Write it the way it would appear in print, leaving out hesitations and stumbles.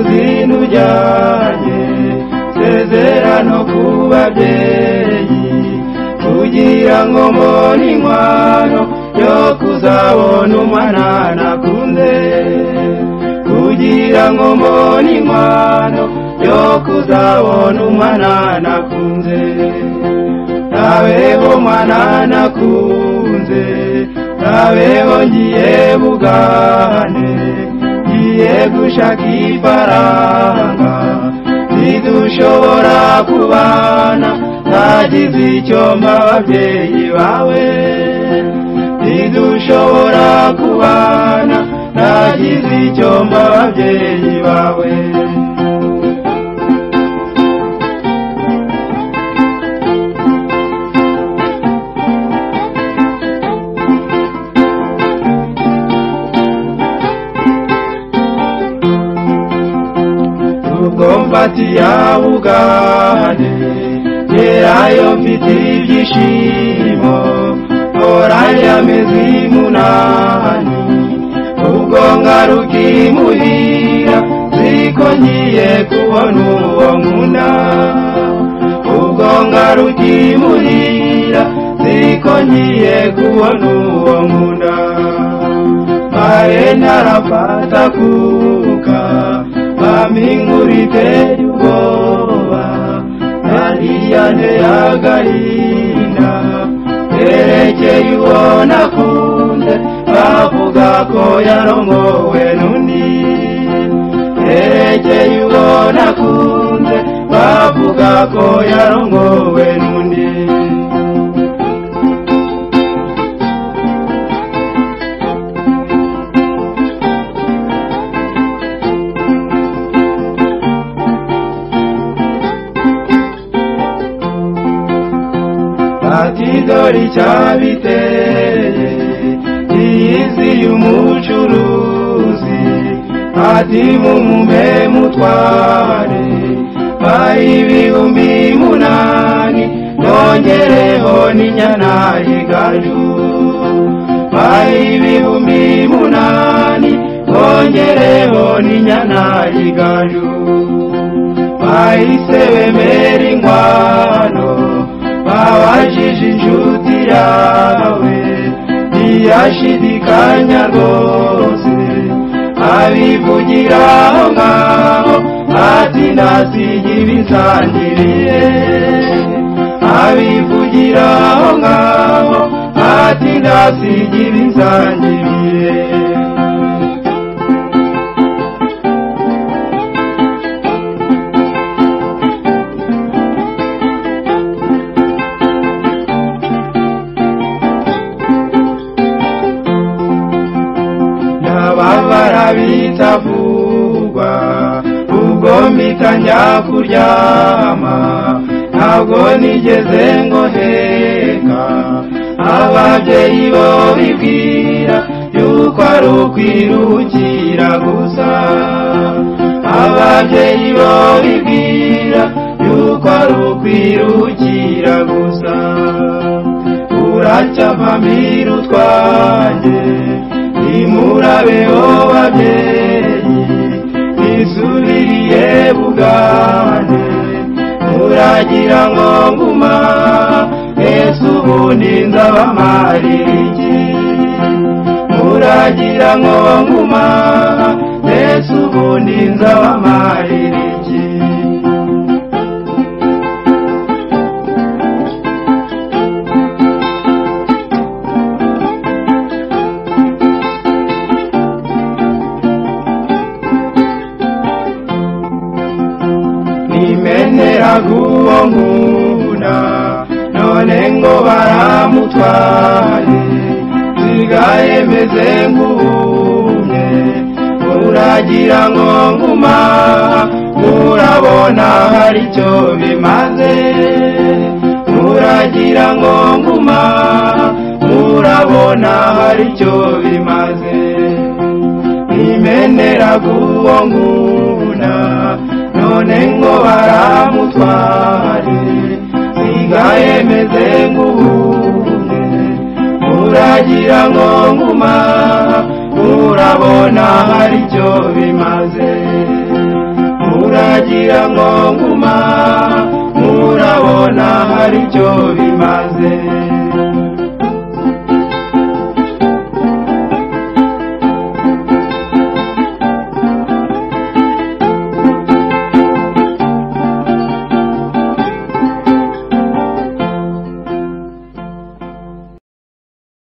Zinujyanye sezerano ku babyeyi kugira ngo mbone inkwano yo kuzabona umwana nakunze kugira ngo mbone inkwano yo kuzabona umwana nakunze Tabeho mwana nakunze tabeho ngiye bugane ngiye gushaka ifaranga ntidushobora kubana ntagize icyo mpa ababyeyi bawe ntidushobora kubana ntagize icyo mpa ababyeyi bawe Ubwo mfatiye bugane gerayo mfite ibyishimo oranje amezi 8 ubwo ngaruka imuhira ziko ngiye kubona uwo nkunda ubwo ngaruka imuhira ziko ngiye kubona uwo nkunda mbaye ntarafata kuka Amingurite ubwoba nariyane agahinda yerekeye uwo nakunze bavuga ko yarongowe n'undi yerekeye uwo nakunze bavuga ko yarongowe n'undi Ati dore icyabiteye iyi y'umucuruzi ati mumume mutware bari 8,000 nongereho n'inyana y'igaju bari 8,000 nongereho n'inyana y'igaju bahise bemera inkwano babajije inshuti yawe ntiyashidikanya rwose abivugira aho ngaho ati ndasiga ibinsangiriye abivugira aho ngaho ati ndasiga ibinsangiriye Ndababara bitavugwa ubwo mpita njya kuryama ntabwo nigeze ngoheka ababyeyi bo bibwira yuko ari ukwiruhukira gusa ababyeyi bo bibwira yuko ari ukwiruhukira gusa uracya mpamira utwanjye nimurabeho babyeyi nisubiriye bugane muragira ngo nguma ese ubundi nzabamarira iki muragira ngo nguma ese ubundi nzabamarira iki Nimeneraga uwo nkunda none ngo baramutwaye nsigaye meze nk'uwumye muragira ngo nguma murabona hari icyo bimaze muragira ngo nguma murabona hari icyo bimaze Nimeneraga uwo nkunda none ngo baramutware nsigaye meze nk'uwumye muragira ngo nguma murabona hari icyo bimaze. Muragira ngo nguma, murabona hari icyo bimaze.